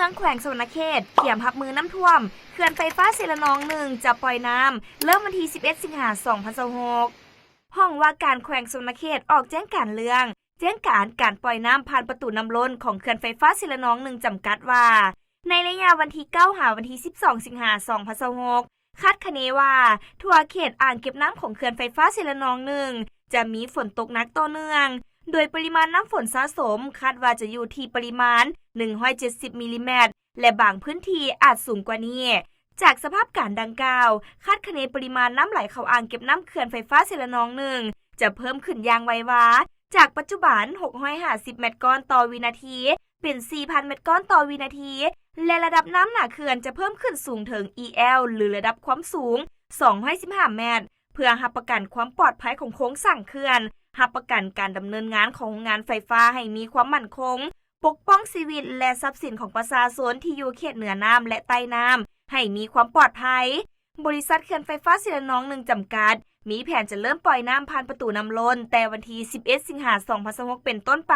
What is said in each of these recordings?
ທາງແຂວງສະຫວັນນະເຂດກຽມຮັບມືນ້ຳຖ້ວມ, ເຂື່ອນໄຟຟ້າເຊລະນອງໜຶ່ງຈະປ່ອຍນ້ຳເລີ່ມວັນທີສິບເອັດ ສິງຫາ ສອງພັນຊາວຫົກ. ຫ້ອງວ່າການແຂວງສະຫວັນນະເຂດອອກແຈ້ງການເລື່ອງ ແຈ້ງການການປ່ອຍນ້ຳຜ່ານປະຕູນ້ຳລົ້ນຂອງເຂື່ອນໄຟຟ້າເຊລະນອງໜຶ່ງຈຳກັດວ່າ ໃນໄລຍະວັນທີເກົ້າ ຫາວັນທີສິບສອງ ສິງຫາ ສອງພັນຊາວຫົກ ຄາດຄະເນວ່າ ທົ່ວເຂດອ່າງເກັບນ້ຳຂອງເຂື່ອນໄຟຟ້າເຊລະນອງໜຶ່ງຈະມີຝົນຕົກໜັກຕໍ່ເນື່ອງ, ໂດຍປະລິມານນ້ຳຝົນສະສົມຄາດວ່າຈະຢູ່ທີ່ປະລິມານໜຶ່ງຮ້ອຍເຈັດສິບມິລລີແມັດ ແລະ ບາງພື້ນທີ່ອາດສູງກວ່ານີ້. ຈາກສະພາບການດັ່ງກ່າວ, ຄາດຄະເນປະລິມານນ້ຳໄຫຼເຂົ້າອ່າງເກັບນ້ຳເຂື່ອນໄຟຟ້າເຊລະນອງໜຶ່ງຈະເພີ່ມຂຶ້ນຢ່າງໄວວາ ຈາກປັດຈຸບັນຫົກຮ້ອຍຫ້າສິບແມັດກ້ອນຕໍ່ວິນາທີ ເປັນສີ່ພັນແມັດກ້ອນຕໍ່ວິນາທີ ແລະ ລະດັບນ້ຳໜ້າເຂື່ອນຈະເພີ່ມຂຶ້ນສູງເຖິງ EL ຫຼື ລະດັບຄວາມສູງສອງຮ້ອຍສິບຫ້າແມັດ ເພື່ອຮັບປະກັນຄວາມປອດໄພຂອງໂຄງສ້າງເຂື່ອນ, ຮັບປະກັນການດຳເນີນງານຂອງໂຮງງານໄຟຟ້າໃຫ້ມີຄວາມໝັ້ນຄົງ, ປົກປ້ອງຊີວິດ ແລະ ຊັບສິນຂອງປະຊາຊົນທີ່ຢູ່ເຂດເໜືອນ້ຳ ແລະ ໃຕ້ນ້ຳໃຫ້ມີຄວາມປອດໄພ. ບໍລິສັດເຂື່ອນໄຟຟ້າເຊລະນອງໜຶ່ງຈຳກັດ ມີແຜນຈະເລີ່ມປ່ອຍນ້ຳຜ່ານປະຕູນ້ຳລົ້ນແຕ່ວັນທີສິບເອັດ ສິງຫາ ສອງພັນຊາວຫົກ ເປັນຕົ້ນໄປ.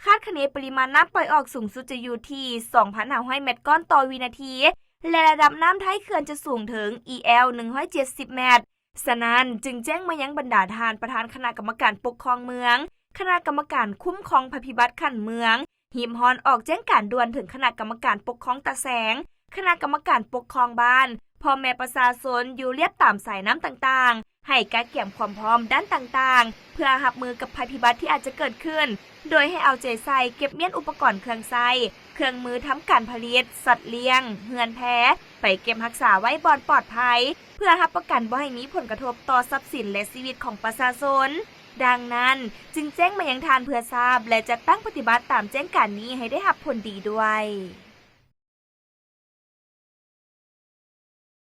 ຄາດຄະເນປະລິມານນ້ຳປ່ອຍອອກສູງສຸດຈະຢູ່ທີ່ສອງພັນຫ້າຮ້ອຍແມັດກ້ອນຕໍ່ວິນາທີ ແລະ ລະດັບນ້ຳທ້າຍເຂື່ອນຈະສູງເຖິງ EL ໜຶ່ງຮ້ອຍເຈັດສິບແມັດ. ສະນັ້ນ, ຈຶ່ງແຈ້ງມາຍັງບັນດາທ່ານປະທານຄະນະກຳມະການປົກຄອງເມືອງ, ຄະນະກຳມະການຄຸ້ມຄອງໄພພິບັດຂັ້ນເມືອງ, ຮີບຮ້ອນອອກແຈ້ງການດ່ວນເຖິງຄະນະກຳມະການປົກຄອງຕາແສງ, ຄະນະກຳມະການປົກຄອງບ້ານ, ພໍ່ແມ່ປະຊາຊົນຢູ່ລຽບຕາມສາຍນ້ຳຕ່າງໆ ໃຫ້ກະກຽມຄວາມພ້ອມດ້ານຕ່າງໆ ເພື່ອຮັບມືກັບໄພພິບັດທີ່ອາດຈະເກີດຂຶ້ນ, ໂດຍໃຫ້ເອົາໃຈໃສ່ເກັບມ້ຽນອຸປະກອນເຄື່ອງໃຊ້, ເຄື່ອງມືທຳການຜະລິດ, ສັດລ້ຽງ, ເຮືອນແພ ໄປເກັບຮັກສາໄວ້ບ່ອນປອດໄພ ເພື່ອຮັບປະກັນບໍ່ໃຫ້ມີຜົນກະທົບຕໍ່ຊັບສິນ ແລະ ຊີວິດຂອງປະຊາຊົນ. ດັ່ງນັ້ນ, ຈຶ່ງແຈ້ງມາຍັງທ່ານເພື່ອຊາບ ແລະ ຈັດຕັ້ງປະຕິບັດຕາມແຈ້ງການນີ້ໃຫ້ໄດ້ຮັບຜົນດີດ້ວຍ.